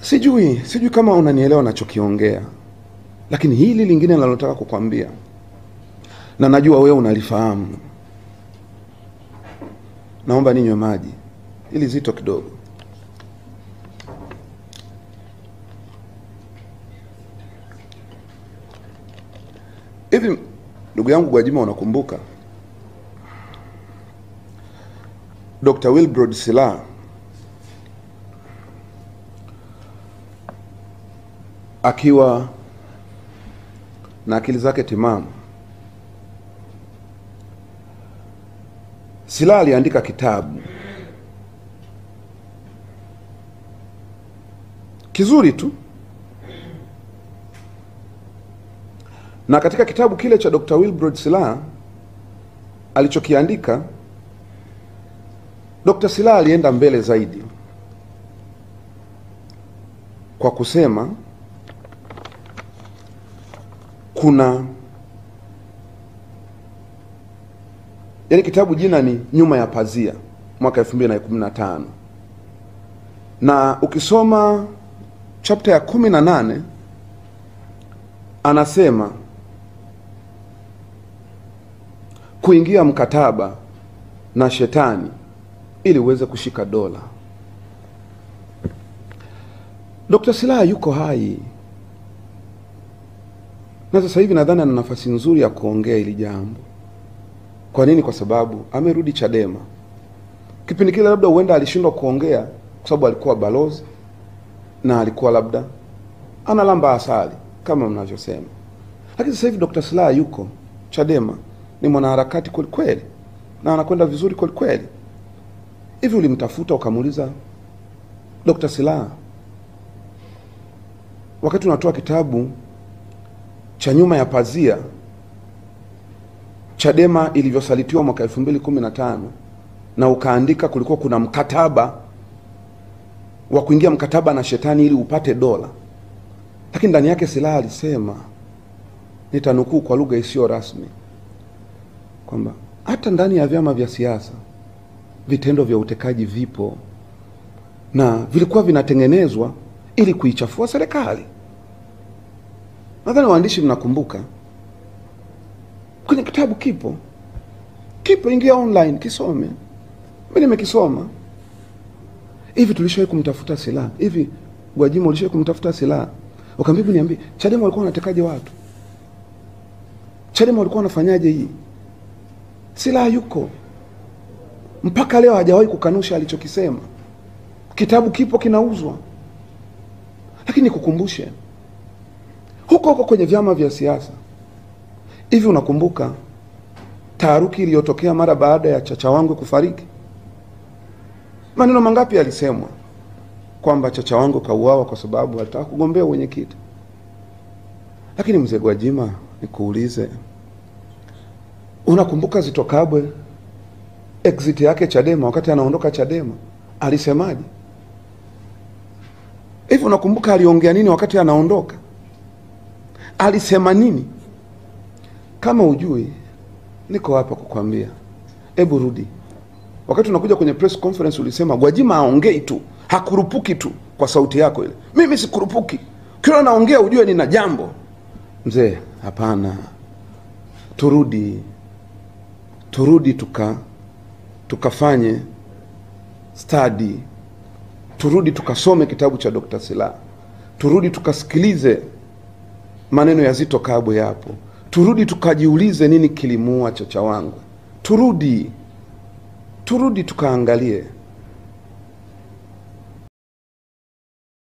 Sijui kama unanielewa nachokiongea. Lakini hili lingine ninalotaka kukwambia, na najua wewe unalifahamu, naomba ninywe maji ili zito kidogo. Hivi ndugu yangu Gwajima, unakumbuka Dr. Wilbrod Slaa akiwa na akili zake timamu? Slaa aliandika kitabu kizuri tu, na katika kitabu kile cha Dr. Wilbrod Slaa alichokiandika, Dr. Slaa alienda mbele zaidi kwa kusema kuna, yani kitabu jina ni Nyuma ya Pazia, mwaka 2015, na ukisoma chapter ya 18 anasema kuingia mkataba na shetani ili uweze kushika dola. Dr. Slaa yuko hai, na sasa hivi nadhani ana nafasi nzuri ya kuongea hili jambo. Kwa nini? Kwa sababu amerudi Chadema. Kipindi kile labda huenda alishindwa kuongea kwa sababu alikuwa balozi na alikuwa labda analamba asali kama mnavyosema. Lakini sasa hivi Dr. Slaa yuko Chadema, ni mwanaharakati kweli kweli na anakwenda vizuri kweli kweli. Hivi ulimtafuta ukamuuliza Dr. Slaa, wakati unatoa kitabu cha Nyuma ya Pazia, Chadema ilivyosalitiwa mwaka 2015, na ukaandika kulikuwa kuna mkataba wa kuingia mkataba na shetani ili upate dola, lakini ndani yake Slaa alisema, nitanukuu kwa lugha isiyo rasmi, kwamba hata ndani ya vyama vya siasa vitendo vya utekaji vipo na vilikuwa vinatengenezwa ili kuichafua serikali. Nadhani waandishi mnakumbuka, kwenye kitabu kipo, ingia online kisome. Mimi nimekisoma. Hivi tulishawahi kumtafuta Slaa? Hivi Gwajima ulishawahi kumtafuta Slaa? Ukamwambia niambie, Chadema walikuwa wanatekaje watu? Chadema walikuwa wanafanyaje hii? Slaa yuko mpaka leo hajawahi kukanusha alichokisema. Kitabu kipo, kinauzwa. Lakini nikukumbushe, huko huko kwenye vyama vya siasa, hivi unakumbuka taharuki iliyotokea mara baada ya Chacha Wangwe kufariki? Maneno mangapi yalisemwa kwamba Chacha Wangwe kauawa kwa sababu alitaka kugombea wenyekiti? Lakini mzee Gwajima, nikuulize, unakumbuka Zitto Kabwe exit yake Chadema, wakati anaondoka Chadema alisemaje? Hivi unakumbuka aliongea nini wakati anaondoka? Alisema nini? Kama hujui, niko hapa kukwambia. Hebu rudi. Wakati unakuja kwenye press conference ulisema Gwajima aongei tu, hakurupuki tu kwa sauti yako ile. Mimi sikurupuki. Kila naongea ujue nina jambo. Mzee, hapana. Turudi. Turudi tukafanye study. Turudi tukasome kitabu cha Dr. Slaa. Turudi tukasikilize maneno ya Zitto Kabwe hapo. Turudi tukajiulize nini kilimuua Chacha Wangwe. Turudi tukaangalie.